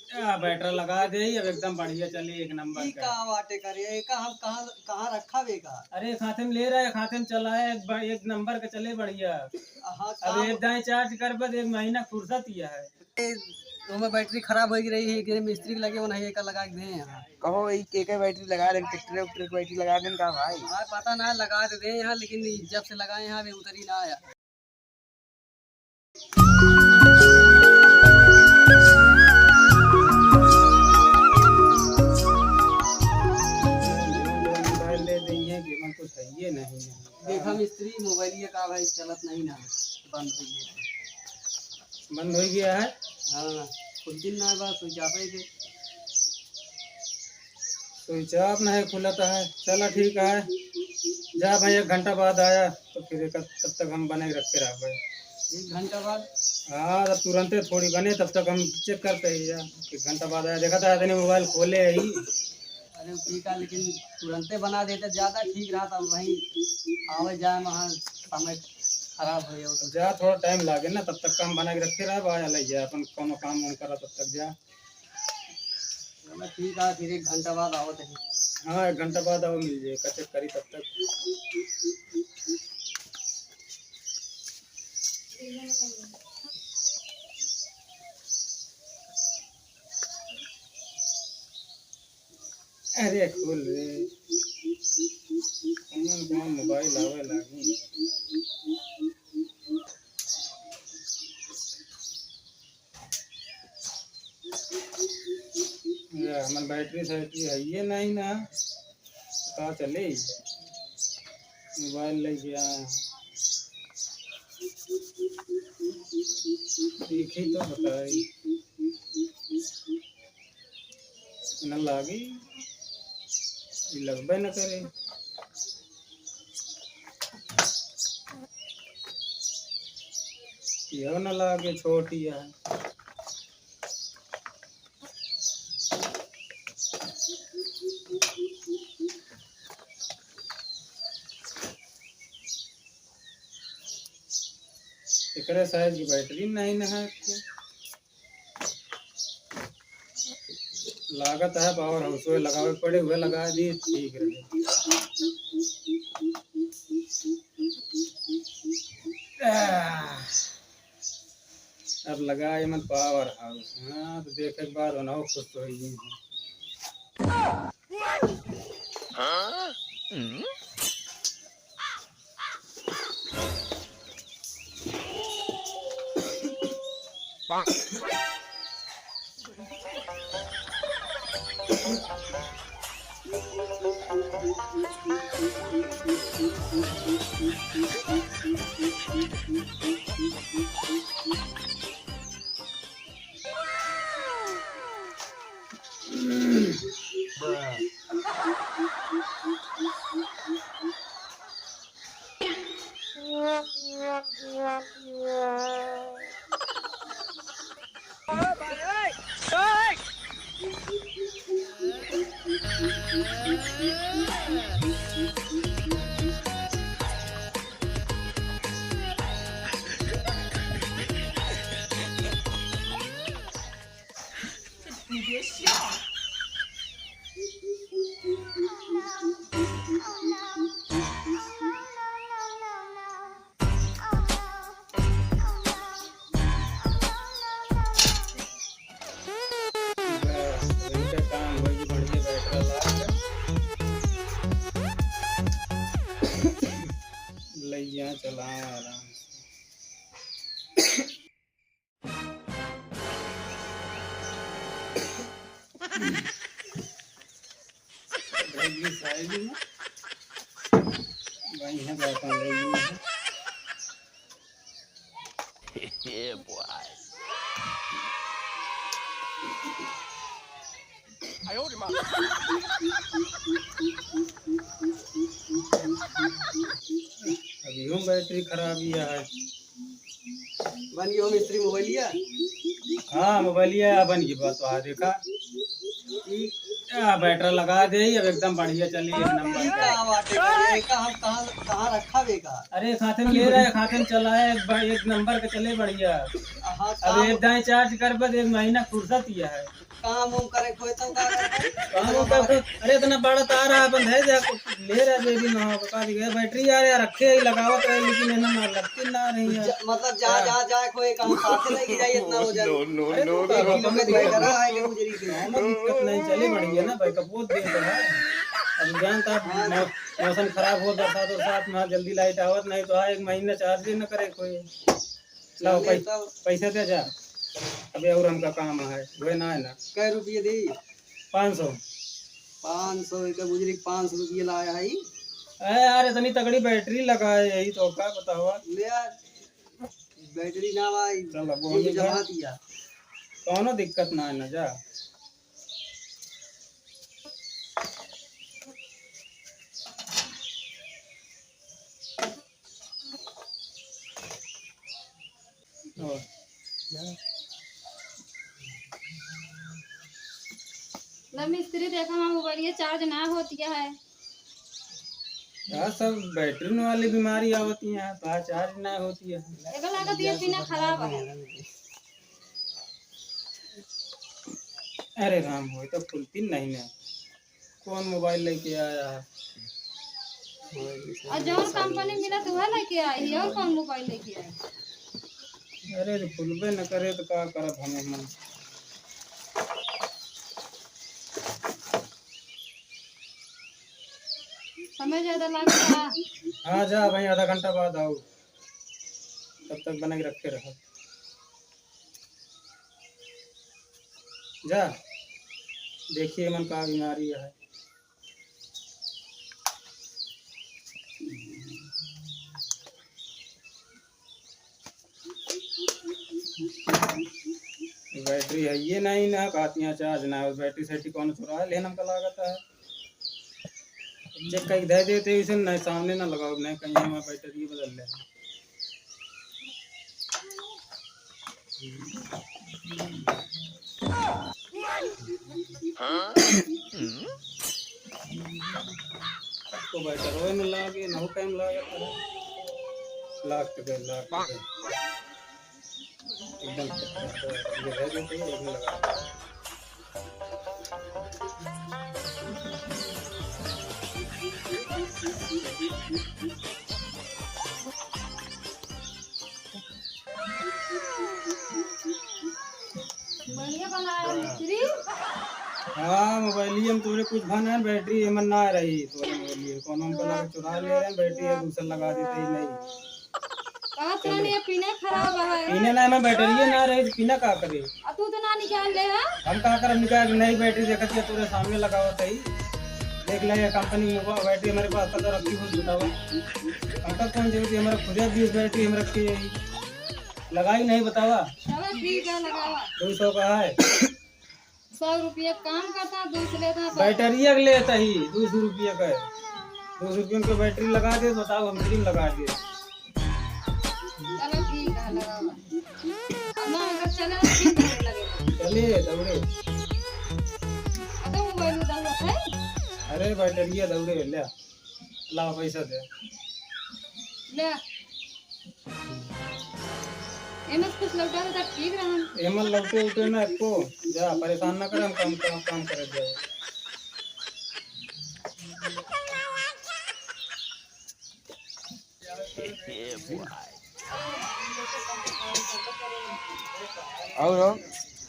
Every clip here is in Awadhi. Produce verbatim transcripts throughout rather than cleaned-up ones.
आ, बैटरा लगा दे, अब एकदम बढ़िया चले, एक नंबर ई का। का बाटे करे, एका हम कहाँ, कहाँ रखा बे का? अरे, एक हाथे में ले रहा है, एक हाथे में चला है, एक ब-, एक नंबर का चले बढ़िया। हाँ, अब काम एक दाएं चार्ज कर, बस एक महीना फुर्सत ही है। ए, ओमे बैटरी खराब होई रही है, एकरे मिस्त्री के लगे, वो नहीं, एका लगा के दे यहाँ। कहो, ई के, के बैटरी लगा दे, ट्रैक्टर, ट्रैक्टर की बैटरी लगा दे का भाई? भाई, पता ना, लगा दे दे यहाँ, लेकिन जब से लगाए यहाँ, अभी उतरी ना आया। मोबाइल दे देइए, जेमन कुछ है ये नहीं है। देखा मिस्त्री, मोबाइल ये का भाई चलत नहीं ना, बंद हो गया। बंद हो गया है? हाँ, खुलती ना बा, स्विच ऑफ है के। स्विच ऑफ नहीं खुलता है। चला ठीक है, जा भाई, एक घंटा बाद आया तो फिर एक, तब तक हम बना के रखे रह भाई। एक घंटा बाद? हाँ, जब तुरंते थोड़ी बने तब तक हम चेक करते ही जा, एक घंटा बाद आया, देखा था आदमी मोबाइल खोले ही। अरे ठीक है, लेकिन तुरंते बना देते ज्यादा ठीक रहा था, वहीं आवे जाए में हाँ समय खराब हो गया तो। जा, थोड़ा टाइम लागे ना, तब तक काम बना के रखे रहा, आया ले जा, अपन कोनो काम वाम करा तब तक जा। चलो ठीक है, फिर एक घंटा बाद आवत है। हाँ, एक घंटा बाद आओ, मिल जाए, का चेक करी तब तक। अरे खोल रे, कौन कौन मोबाइल आवे लागी। या, हमार बैटरी सैटरी है ये नहीं ना, का चले? मोबाइल ले गया, देखी तो बताई। न लागी, ई लगबे न करे। यह न लागे, छोटी है। एकरे साइज की बैटरी नहीं न है। लागत है पावर हाउस में लगावे पड़े, हुए लगा दिए, ठीक रहे। आह, अब लगा एमन पावर हाउस। हाँ, तो देखे के बाद उन्हों खुश हो गई। बस, वही का काम होई कि बढ़िया बैटरा ला के लइया चलाए आराम से। रह गई साइड में। वहीं है, बात आ रही है। Yeah, boy. अभी हम बैटरी खराब ही है। बन गयो मिस्त्री मोबाइलिया? हाँ, मोबाइलिया बन गई बात, वहाँ देखा। ई आ, बैटरा लगा दे, अब एकदम बढ़िया चली, एक नंबर ई का। का बात है, का, का हम कहाँ, कहाँ रखा बे का? अरे, एक हाथे में ले रहा है, एक हाथे में चला है, एक ब-, एक नंबर का चले बढ़िया। हाँ, अब काम एक दाईं चार्ज कर बस एक महीना फुर्सत ही है। काम उम करे कोई तो का करबे? काम उम कर, अरे इतना बड़ा तार है, अपन है जा, ले रहा जेबी में, हाँ, बता दी गया, बैटरी यार, यार रखे ही लगावत रहे, लेकिन है ना, ना लगती ना रही है। ज-, मतलब जा, हाँ। जा, जा, कोई काम साथे लेके जाइए, इतना वजन। No, no, अरे no, तो no, का no। किलो के बैठा रहा है, कि गुजरी के। हाँ, दिक्कत नहीं, चले बढ़िया ना, भाई, कपूत दे तो है। अब जानता है, हाँ। मौ-, मौसम खराब हो, बरसात, बरसात में जल्दी लाइट आवत नहीं, तो हाँ, एक महीना चार्ज ही न करे कोई। लाओ, चले पै-, तो। पैसा दे जा। अबे और हमका काम है, वह ना है ना। कै रुपये दी? पाँच सौ। पाँच सौ, एक बुजुर्ग पाँच सौ रुपये लाया है। अरे यार, इतनी तगड़ी बैटरी लगा है, यही तो का बतावा। ले यार, बैटरी ना भाई, चल, अब ये वही जमा है। दिया। कौनो दिक्कत ना है ना, जा। और ला मिस्त्री, देखा, हमार मोबाइल ये चार्ज ना होती है। यार, सब बैटरी वाली बीमारी आवती है, तो आज चार्ज ना होती है। एकर लागत ये पिना खराब है। अरे राम हो, ये तो खुलती नहीं ना। कौन मोबाइल लेके आया है? और जौन कंपनी मिला तो वह लेके आई, और कौन मोबाइल लेके आया? अरे, तो खुलबे न करे तो का करब हम मन? समय ज्यादा लागता। हाँ, जा भाई, आधा घंटा बाद आओ, तब तक बना के रखे रहो। जा, देखिए मन का बीमारी है। बैटरी है ये नहीं ना, कहती हैं चार्ज ना हो, बैटरी सैटरी कौन चुरा है, लेकिन हमका लागत है। चेक करके दे देते, इसे नहीं, सामने ना लगाओ, नहीं कहीं हमारा बैटरी बदल ले। तो बैटरी में लागे, नौ टाइम लागे, लाग तो गए, लाग तो गए। एकदम ये रह गए थे, एकदम लगा। बढ़िया बनाया मिस्त्री। हाँ, मोबाइलिया में तोरे कुछ भन है, बैटरी एमन ना रही तोरे मोबाइलिया में। कौनो हम बना के चुरा ले रहे हैं, बैटरी है दूसर लगा देते ही नहीं। कहाँ से आने, ये पीने खराब है। पीने ना, एमन बैटरिये ना रही, तो पीना का करे? आ तू तो ना निकाल ले, हाँ? हम का करब निकाल के, नई बैटरी देखत है, तोरे सामने लगावत है। देख ले, ये कंपनी मोबाइल बैटरी हमारे पास कतौ रखी हो, बतावा। हमका कौन जरूरत है, हमारे खुदे बीस बैटरी हम रखे है। लगाई नहीं, बतावा। चलो ठीक है, लगावा। दो सौ का है। सौ रुपया काम करता, दो सौ लेता है। बैटरिया के लेता ही, दो सौ रुपया का है। दो सौ रुपया के बैटरी लगा दे, बताओ, हम फ्री में लगा दे। चलो ठीक है, लगावा। अब ना अगर चले तो ठीक है, लगे। चले, दौड़े। अब तो मोबाइल उधर होता है। अरे, बैटरिया दौड़े, ले। लाओ, पैसा दे। ले। एमे से कुछ लौटा देता, ठीक रहन। एमे लौटे उठे ना एको। जा, परेशान ना कर, हम काम, काम, काम करे जाओ। और हो?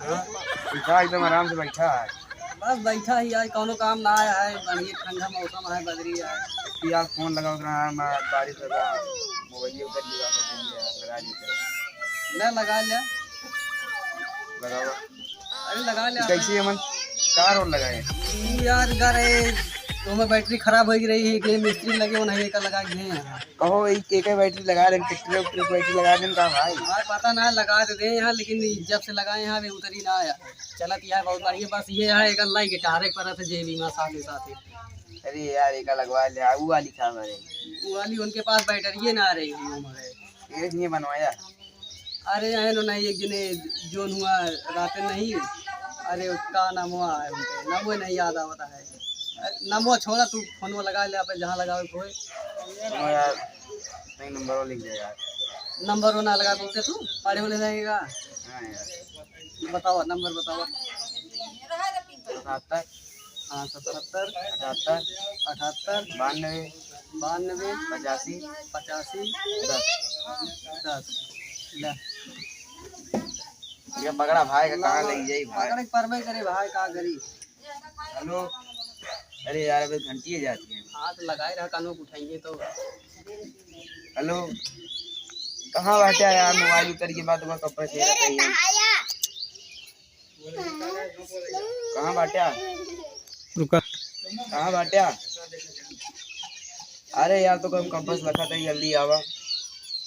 हाँ? तू का एकदम आराम से बैठा है? बस बैठा ही है, कौनो काम ना आया है, बढ़िया ठंडा मौसम है, बदरी है। कि यार फोन लगावत रहा है, मैं बारिश लगा, मोबाइल उधर लगा के दे दिया, लगा देते। ले लगा ले। लगावा। अरे लगा ले। कैसी है मन? का रोल लगाए? ई यार, गरे, तो में बैटरी खराब हो रही है, कि मिस्त्री लगे, उन्हें का लगा के हैं। कहो, एक, एक बैटरी लगा दें, ट्रैक्टर, ट्रैक्टर बैटरी लगा दें का भाई? यार, पता ना, लगा तो दे यहाँ, लेकिन जब से लगाए हैं, अभी उतरी ना आया। चलत यार, बहुत बढ़िया, बस ये है, एक लाई गिटार एक परत है, जेबी में साथे साथे। अरे यार, एक लगवा ले, आ, वो वाली कहाँ है? वो वाली उनके पास बैटरी ना रही है, वो मरे। एक नहीं बनवाया। अरे, अहनो नहीं, एक जने जोन हुआ रात नहीं, अरे, का नाम हुआ है उनके, नाम हुआ नहीं याद आवता है। अरे, नाम हुआ छोड़ा, तू फोन लगा ले, आप जहाँ लगावे कोई। सुनो यार, नहीं, नंबर वो लिख दे यार। नंबर वो ना लगा बोलते तू, पढ़े वाले रहेगा। हाँ यार। बतावा, नंबर बतावा। सतहत्तर। हाँ, सतहत्तर। अठहत्तर। अठहत्तर। बानवे। बानवे। पचासी। पचासी। दस। दस। ले। ये पकड़ा भाई का कहाँ ले जाई भाई? पकड़े के परबे करे भाई, का करी? हेलो। अरे यार, अबे घंटिए जाती है। हाथ लगाए रहा, कानों को उठाएंगे तो। हेलो। कहाँ बाटे यार, मोबाइल उतर के बाद वहाँ कब से रहता है? कहाँ बाटे? रुका। कहाँ बाटे? अरे यार, तो हम कंपास लखत है, जल्दी आवा।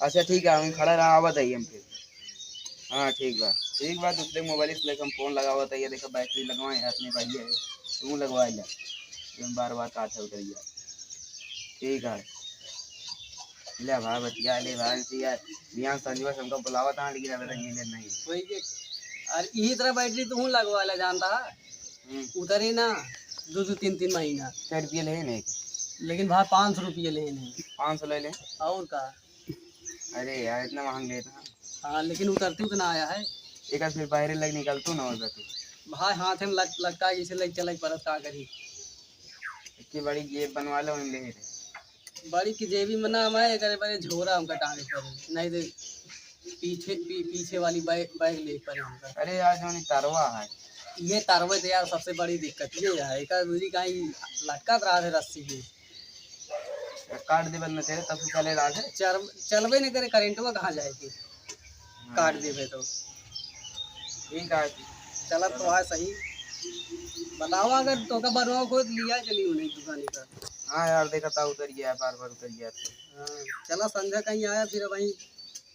अच्छा ठीक है, हम खड़ा रहा, आवत है हम फिर। हाँ ठीक बा, ठीक बा, दूसरे मोबाइल से लेके हम फोन लगावत है, ये देखो बैटरी लगवाए है अपने भैया है, तू लगवा ले, ये बार बार का था उतर गया। ठीक है, ले भाई बतिया ले भाई से यार, बिहान संजवा से हमका बुलावत है, लेकिन अबे तक मिले नहीं। वही के, और यही तरह बैटरी तू लगवा ले जानता है, हम्म। उतरे ना दो दो तीन तीन महीना। कै रुपये ले नहीं? लेकिन भाई पाँच सौ रुपये ले नहीं। पाँच सौ ले ले। और का? अरे यार, इतना महंग लेता। हाँ, लेकिन उतरती उतना आया है। एक आध फिर बाहर लग निकलतू ना होता तू। भाई हाथ में लट-, लटका के इसे लग चला परत, का करी? इतनी बड़ी जेब बनवा लो, हम ले रहे। बड़ी की जेबी में ना, मैं करे बड़े झोरा हमका टांगे पड़े, नहीं तो पीछे, पी-, पीछे वाली बैग, बैग ले पड़े हमका। अरे यार, जो नहीं तरवा है। ये तरवे तो यार सबसे बड़ी दिक्कत ये है, एक दूरी कहीं लटकत रहा है रस्सी के। काट देबे न तेरे, तब से चले लाग है। चल-, चलबे न करे, करेंटवा कहाँ जाए के? हाँ। काट देबे तो। ठीक है। चलत तो है सही। बतावा, अगर तोका बनवा को लिया चली उन्हें दुकानी का। हाँ यार, देखा था उतर गया, बार बार उतर गया था। हाँ, चला संझा कहीं आया, फिर वहीं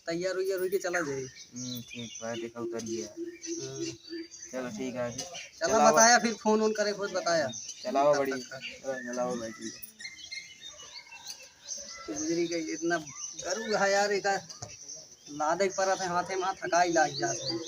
तैयार उइयार होके चला जाए। हम्म, ठीक बा, देखा उतर गया। हाँ। चलो ठीक है। चला चलाओ। बताया, फिर फोन वोन करे खुद बताया। चलाओ तब बड़ी। तक का। चलो, चलाओ भाई, ठीक है। गुजरी गई, इतना गरु है यार, एका लादे के परत है हाथे में, थकाई लाग जात है।